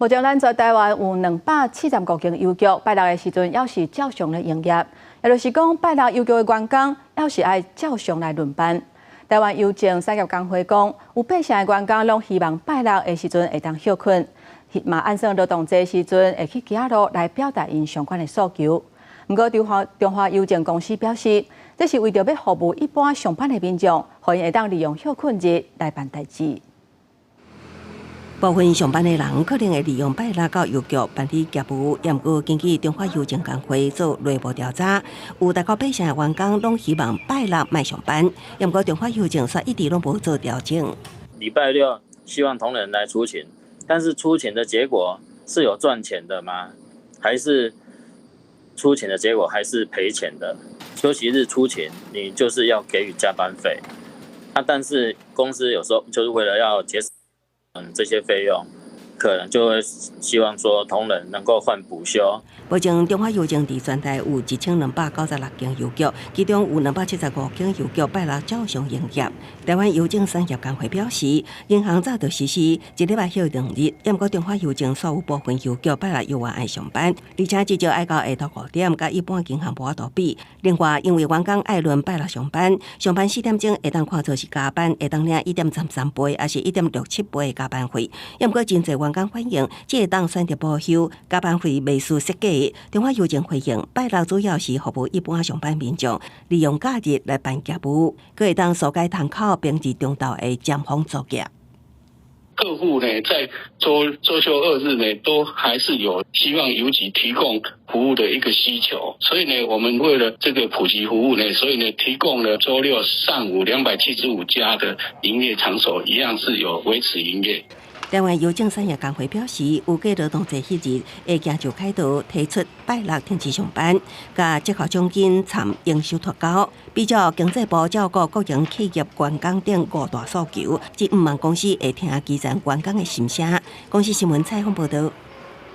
目前咱在台灣有275間郵局，拜六的時陣猶是照常咧營業，也就是講拜六郵局的員工猶是愛照常來輪班。台灣郵政產業工會講，有八成的員工攏希望拜六的時陣會當歇睏，嘛按算勞動節時陣會去街路來表達𪜶相關的訴求。毋過中華中華郵政公司表示，這是為著欲服務一般上班的民眾，予𪜶會當利用歇睏日來辦代誌。部分上班的人可能會利用拜六到郵局辦理業務，毋過根據中華郵政工會做內部調查，有大概八成的員工攏希望拜六莫上班，毋過中華郵政卻一直攏無做調整。禮拜六希望同仁來出勤，但是出勤的結果是有賺錢的嗎？還是出勤的結果還是賠錢的？休息日出勤，你就是要給予加班費。啊，但是公司有時候就是為了要節省這些費用，可能就會希望說同仁能夠換補休。目前中華郵政佇全台有1296間郵局，其中有275間郵局拜六照常營業。台灣郵政產業工會表示，銀行早就實施一禮拜歇兩日，毋過中華郵政所有部分郵局拜六猶原愛上班，而且至少愛到下晝5點，佮一般銀行無法度比。另外，因為員工愛輪拜六上班，上班4點鐘會當看做是加班，會當領1.33倍，抑是1.67倍的加班費。毋過真濟員工反映，只會當選擇補休，加班費袂輸設計。中華郵政回應，拜六主要是服務一般上班民眾，利用假日來辦業務，閣會當疏解窗口平日中晝的尖峰作業。客戶呢，在週週休二日呢，都還是有希望郵局提供服務的一個需求，所以呢，我們為了這個普及服務呢，所以呢，提供了週六上午275家的營業場所，一樣是有維持營業。台灣郵政產業工會表示，預計勞動節彼日會行就開道提出拜六停止上班，佮績效獎金參營收脫鈎，比照經濟部照顧國營企業員工等五大訴求，這毋望公司會聽基層員工的心聲。公視新聞採訪報導。